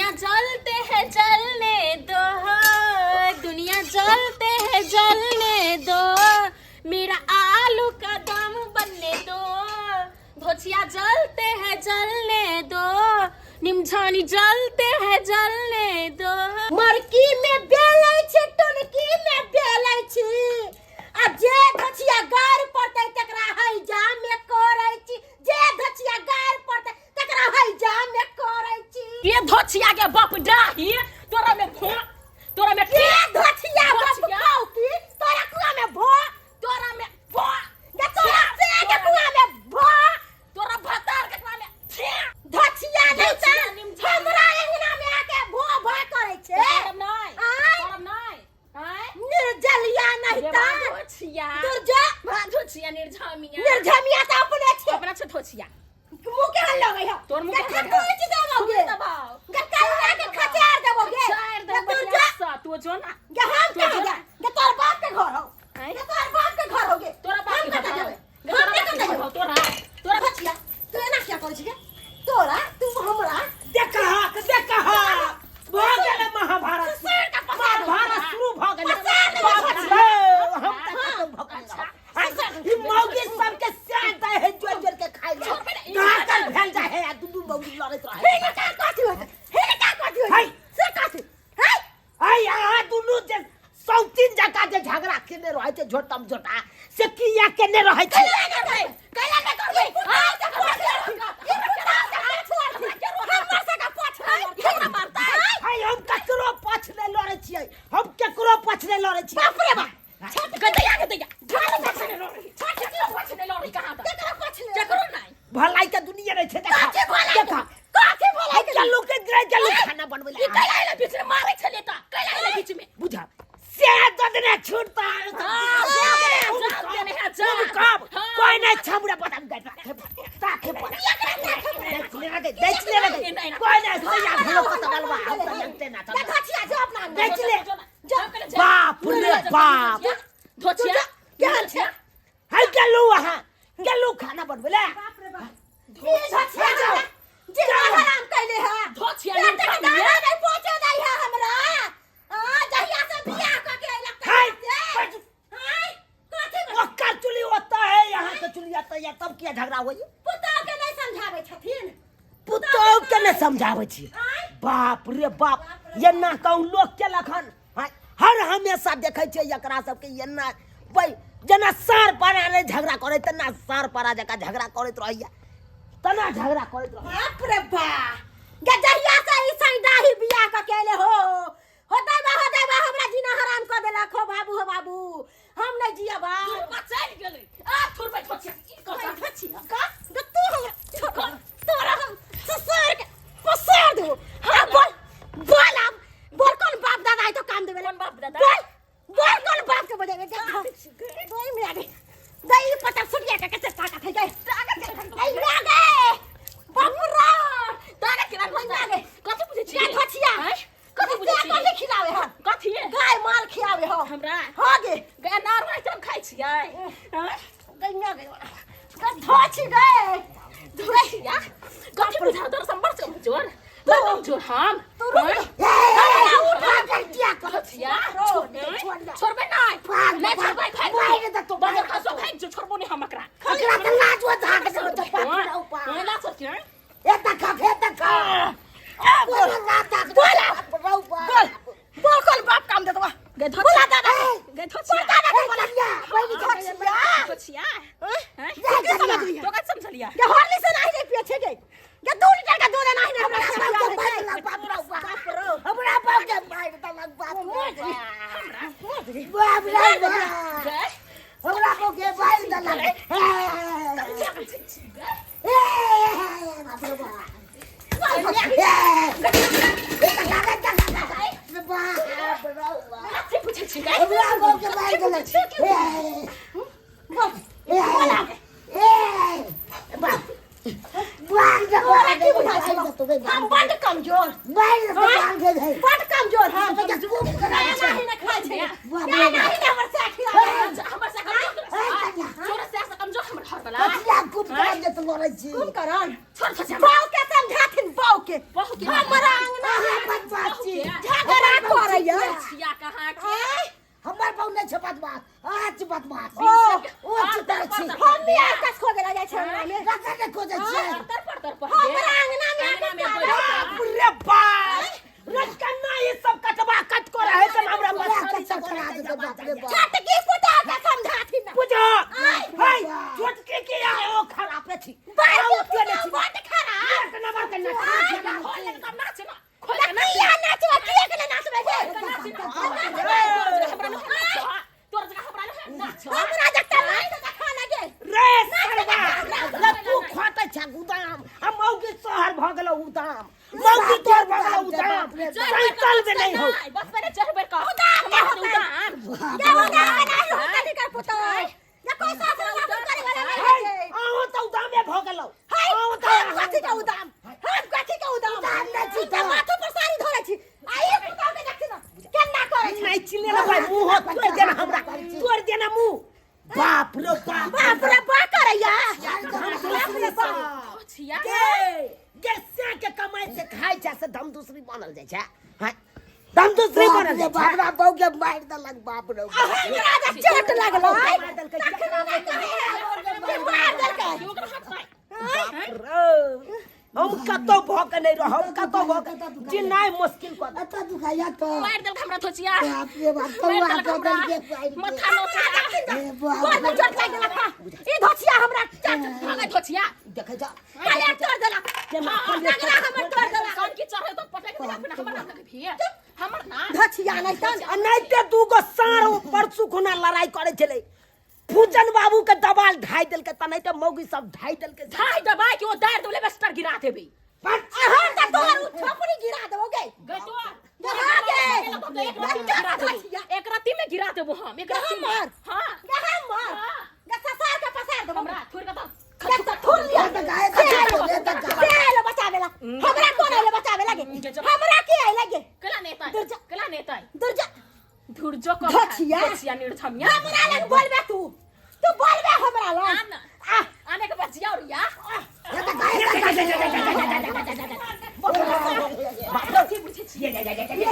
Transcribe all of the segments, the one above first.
दुनिया जलते है जलने दो, दुनिया जलते है जलने दो, मेरा आलू का दाम बनने दो। धोचिया जलते है जलने दो, निमझानी जलते है जलने दो। मरकी में बेलै छी, टुनकी में बेलै छी, आ जे धोचिया गार पड़तै तकरा हैजा में करै छी। जे धोचिया गार पड़तै तकरा हैजा में करै छी। ये धोचिया के बाप डाही, तोरा में भो, तोरा में के धोचिया बाप धोचिया? खाऊ की तोरा कुआ में भो, तोरा में भो, गे तोरा से के कुआ में भो, तोरा भतार के कुआ में छे। धोचिया नहीं धोचिया त निमझानी। हमरा अंगना में आके भो भो करै छे। करब नहीं, आँय? करब नहीं, आँय? निर्जलिया नहीं रे त धोचिया। दुर्जा धोचिया निर्झामिया। निर्झमिया त अपने छे। अपना छे धोचिया। मुंह के हल लगै हो। तोर मुंह के गट्ठा हल कोई चीज देबोगे? दबाओ। गट्ठा उड़ा के खचार देबोगे? खचार देबो। गे दुर्जा। सा तू जो ना। गे हम तू कहाँ जो जा? ना। गे तोर बाप के घर हो। आँय? गे तोर बाप के घर होगे। तोरा बाप हम के घर कतऽ हो। जेबै? गे हम तोरा कतऽ बाप के घर जेबै? हो, तोरा तोरा बचिया, तू एना किया करै छी गे? तोरा तू हमरा देखा देखा भऽ गेलै महाभारत। ससुर के पसार दो। महाभारत शुरू भऽ गेलै। पसार दो, बाप पसार। रे, हम तऽ खतम भऽ गेल अच्छा। रहौ। ई मौगी सबके स्याह दै है जोर जोर के खाइ ले। छोड़ पहिले, ई गाकर भेल जाइ है आ दुनू मौगी लड़ैत रहै। हे का कथी होइत? हे का कथी होइत? है। से कथी? है? आइ अहाँ दुनू जे सौतीन जकाँ जे झगड़ा केने रहै छै झोटम झोटा से किया केने रहै छै? कैला नहि करबै, कैला नहि करबै। आ, से पाछ लड़ती। ई पुता से पाछ लड़ती। हमर सबके पाछ नहि लड़ती। हमरा मारतै। आइ हम ककरो पक्ष नहि लड़ै छियै, हम केकरो पक्ष नहि लड़ै छियै। बाप रे बाप। गदैया गदैया झाड़ू पाछ नहि लड़ै, छठ केकरो पाछ नहि लड़ै। कहाँ तक केकरो पाछ नहि? केकरो नहि। भलाई के दुनिया नहि छै। देखा कथी भलाई के? देखा कथी भलाई के? चलू के ग्रह चलू खाना बनबै ई ले। कैला आइले बीच में मारै छलै त कैला आइले बीच में? बुझा से ददने छूटता। हाँ, जा देने, जा देने, हाँ, जा। कब हाँ। कोई नहीं छमड़ा बदम गए राखे पर देख ले लगे, देख ले लगे। कोई नहीं सैया भलो को तबलवा हम तो जानते ना। देखा छिया जो अपना अंगना। देख ले। जा, जा। बाप रे बाप। धोचिया केहन छै? है गेलू वहां गेलू खाना बनबै ले। बाप रे बाप। ई धोचिया जाओ। जे हराम कैले है। धोचिया पेट के निमझामिया। दाना नहीं पहुंचे दै है हमरा। आ जहिया से बियाह क के अइलक है। तहिया से। हाय, कथी में? ओकर चुली होता है, यहाँ के चुली आता है, तब किया झगड़ा होई? पुतोह के नहीं समझाबै छथिन। पुतोह के नहीं समझाबै छी। आँय? बाप रे बाप, एना कहूँ लोक के लखन हर हमेशा देखै छियै एकरा सबके एना भाई जेना सार पारा नहि झगड़ा करै तेना सार पारा जकाँ झगड़ा करैत रहैया, तेना झगड़ा करैत रहैया। बाप रे बा, गे जहिया से ई सैंडाही बियाह क के अइले हो, होतै बा, होतै बा, हमरा जीना हराम क देलक हो बाबू, हो बाबू, हम नहीं जियब आ। थुरबा चलि गेलै आ थुरबा धोचिया ई कह धोचिया का गे तू हमरा छोड़, तोरा हम ससुर के पसार देबो। हां बोल, बोल अब बोल, कौन बाप दादा है तो काम देबे? कौन बाप दादा? बोल बोल, कौन बाप के बजेबे? गे दई में आगे दई पता सुटिया के कते ताकत है गए, ताकत है में आगे बाप रे ताकत केना में आगे। कथी बुझै छियै? गे धोचिया। आँय? कथी बुझै से छियै? कथी खिलावे हो? कथी गाय माल खियावे हो हमरा? हाँ गे। गाय नार वाइट हम खाइ छियै? आँय? गैया गए गे धोछि गए। धोचिया कथी बुझा तोर संबर कमजोर बड़ कमजोर हम? तू रुक। आँय? धोचिया छोड़बै नहि, नहि छोड़बै। भागि मारि देतौ। बाजार खसो, भागि जो, छोड़बो नहि हम एकरा। एकरा तऽ लाज हो झाक देबो तऽ बाप रे बाप। हाँ, लाज होत छै? ए देखा, हे देखा। बोल बोल बोल बोल, कौन बाप काम देतवा? गे बोला धोचिया दादा। गे धोचिया। दादा के बोला। धोचिया धोचिया। आँय? की समझलियै? तो कथी समझलियै? गे हॉर्लिक्स नहीं रे पिए छे गे, गे 2 लीटर का दूध नहीं रे हमरा खिलावे। हमरा बाप के मारि देलक। बाप रे बाप रे बाप। गे हमरा बाप के मारि देलक। ए बाप रे बाप। बाप रे बाप। कथी बुझै छी गे? हमरा बाप के मारि देलक। बोल। ए ए बाप बाप। तोरा की बुझाइ छौ? हम बड्ड कमजोर, बड्ड कमजोर हम। नहीं ना खाइ छै, नहीं नहीं हमर से खिलावे। हमर से कमजोर, तोरा से कमजोर हमर घर वाला। कोन करन छोड़ धोचिया। बाऊ के समझाथिन, बाऊ के। बाऊ के। हमरा अंगना में बाप रे बाप। छोटकी पुतोह के समझाथिन ना। बुझो आय। हाय छोटकी के आय ओ खराब छी बड़की ओ केने पुतोह छी बड्ड खराब। एक नंबर के नाच आय। खोल ले कम नाच ना खोल ना के नाच किया नाचबे, किया के ना नाचबे गे? नाच ना तोर जगह हमरा नहीं नाच तोर जगह हमरा नहीं नाच हमरा जगता नहीं तो खाना गे। रे सरवा ले तू खोते छा गुदाम आ मौगी शहर भ गेलो उदाम मौगी तोर भ गेलो उदाम सैतल में नहीं हो बस पहले चढ़ बेर का उदाम के हमरा होतै। उदाम ये उदाम के नहीं होतै निकर पुतोह। ये कोई सास ससुर करे वाला नहीं हाय है। अहो त उदामे भ गेलो हाय, अहो त हम कथी के उदाम? हम कथी के उदाम? उदाम नहि छी हम तऽ माथो पर साड़ी धरै छी। आ ई पुतोह के देखी ना, केना करै छै। नहीं चिने ना भाई मुंह तोड़ देना हमरा तोड़ देना मुंह बाप रे बाप बाप रे बा करैया। बाप रे बाप छिया गे गे से के कमाई से खाइ छै से धम दूसरी बनल जाइ छै हां धम दूसरी बाप बनल रे जाइ बाप छै रे बहू के मारि देलक बाप रे आ हमरा जे चोट लागल है, मारि देलकै, तखनो नहि कहै। मारि देलकै। ओकरा हाथ पाइ बाप रे हम कतौ भऽ के नहि रहब कतौ भऽ के जिनाइ मुश्किल कऽ देत। एतऽ दुखाइया तो मारि देलक हमरा थोचिया बाप रे बाप मारि कौआ देलक कऽ हमरा देलकै मारि के। माथा नोचा हे बाप गोर में चोट लागि गेलक हँ। ई धोछिया हमरा चोट भागै थोचिया देखै जा कलेर तोड़ देलक। केना हाँ, कलेर लगला हमर तोड़ देलक। कान की चढ़े तो पटक देलक अपना हमर नाम लगे हमर ना धोछिया नहि तन। आ नहि ते दूगो साँढ़ परसू खुना लड़ाई करै छलै फूचन बाबू के दबाल ढाई देलकै तनै ते मौगी सब ढाई देलकै ढाई दबाई के ओ दार देबले बेस्टर गिरा देबे आ हम तऽ तोहर उ थोपड़ी गिरा देबौ गे। गई तो हाँ गे। एक राती में गिरा देबो एक राती में गिरा देबो हम एक राती में हमर। हां गे हमर। हाँ। गे ससार के पसार देबौ। हमरा थोड़ के तो गे तऽ थुर लिया। ए तऽ गाय तऽ गाय, ए तऽ गाय। से आएलो बचावेला। हमरा कोन आएलो बचावे लागे? हमरा के आएला गे? कला नेता दूर जा। कला नेता दूर जा। धुरजो को धोछिया। धोछिया निर्धमिया हमरा लग बोलबे तू। तू बोलबे हमरा लग। आन आ आने के बाद जिया और या ए तऽ गाय तऽ ये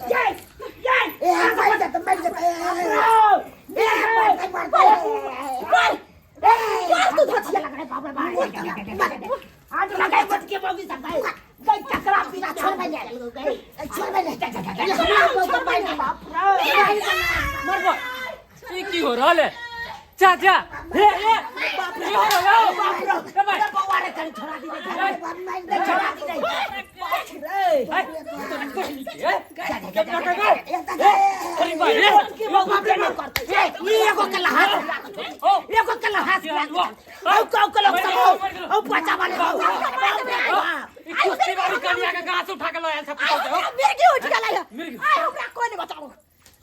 ये ए मारि देतै मारि देतै ए मारतै मारतै बोल। बोल तू धोछिया। आज लगाई बटके मौगी सब गई गई चकरा पीरा छोड़ छोड़ बे छोड़ बे हमरा बहू के मारि देलक। मरबो ई की हो रहल है चाचा हे हे बाप रे की हो रहल है? बाप रे ए भाई बौआ रे कहीं छोड़ा दी रे बाप मारि देलक। छोड़ा दी रे ए, तोरी बहिनी के, ए, केतना के गए? ए तऽ गाय तोरी बहिनी, ए, के मौगी के नहीं करते ई एगो के लहास ओ, एगो के लहास औ कौ के लोग सब औ बचा वाले बाप रे बाप ई कुश्ती वाली कनिया के गाछ उठा के लऽ आयल छै आइ पुतहु के, हमरा मिर्गी उठि गेलै हँ। मिर्गी। आइ हमरा कोइ नहि बचाबो।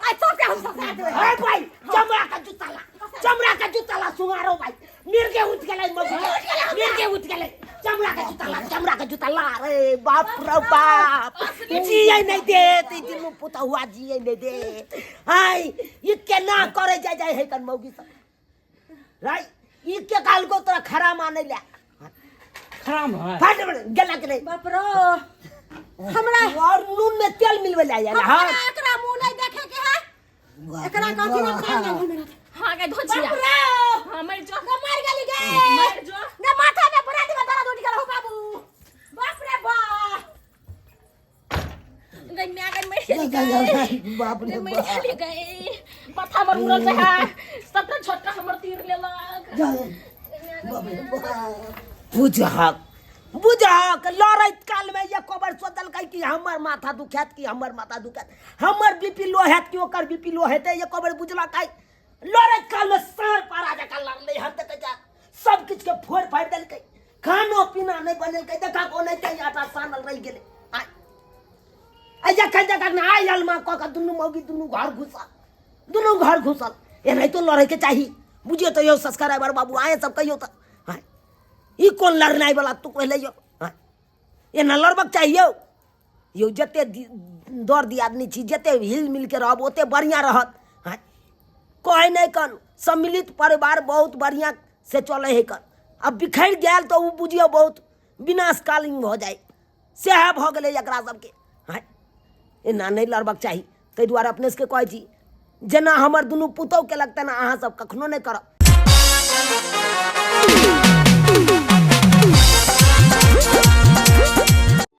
आइ सबके हम ससा देबै। हे भाई चमड़ा का जूता ला चमड़ा का जूता ला सुंगारो भाई मिर्गे उठ गेलै मौगी मिर्गे उठ गेलै चमड़ा का जूता ला चमड़ा का जूता ला रे बाप रे बाप जिए नहीं दे ई दुनू पुतहुआ जिए नहीं दे हाय ई केना करे जाय जाय है कन मौगी सब राय ई के काल को तोरा खरा माने ले खराम है फाट गेला के नहीं बाप रो। हमरा और नून में तेल मिलवे ले आयल हां हमरा एकरा मुंह नहीं देखे के है। एकरा कथी ना खाना हमरा। हां गई धोछिया बाप रे। हां मर जो ना मर गेली गे। मर जो ना माथा में बराती में दर्द उठ गेल हो बाबू। बाप रे बाप। गई मैं गई मर गई बाप रे मर बाप गई माथा हमर उड़ल छै है सबटा छोटका हमर तीर लेलक बाप रे बाप बुझहक बुझहक लड़ैत कालमे एको बेर सोचलकै कि हमर माथा दुखायत कि हमर माथा दुखायत हमर बीपी लो हैत कि ओकर बीपी लो हेतै एको बेर बुझलकै लड़ैत कालमे साँढ़ पारा जकाँ लड़लै हन देखै जा सब किछुके फोड़ि फाड़ि देलकै खानो पीना नहि बनेलकै देखा ओनाहिते आटा सानल रहि गेलै आइ आ जखन जखन आइ अलमा कऽ कऽ दुनू मौगी दुनू घर घुसल दुनू घर घुसल एनाहितो लड़ैके चाही बुझियौ तऽ यौ सब्सक्राइबर बाबू अहेँ सब कहियौ तऽ आँय ई कोन लड़नाइ वाला तू कहले यौ आँय एना लड़बक चाही यौ यौ जते दर दियादनी छी जते हिल मिलके रहब ओते बढ़िआँ रहत आँय कहै नहि कन सम्मिलित परिवार बहुत बढ़िआँ से चलै है कन आब बिखरि गेल तऽ ओ बुझियौ बहुत विनाशकालीन भऽ जाइ सएह भऽ गेलै एकरा सबके आँय एना नहि लड़बक चाही ताहि दुआरे अपने सबके कहै छी जेना हमर दुनू पुतहु केलक तेना अहाँ सब कखनो नहि करब।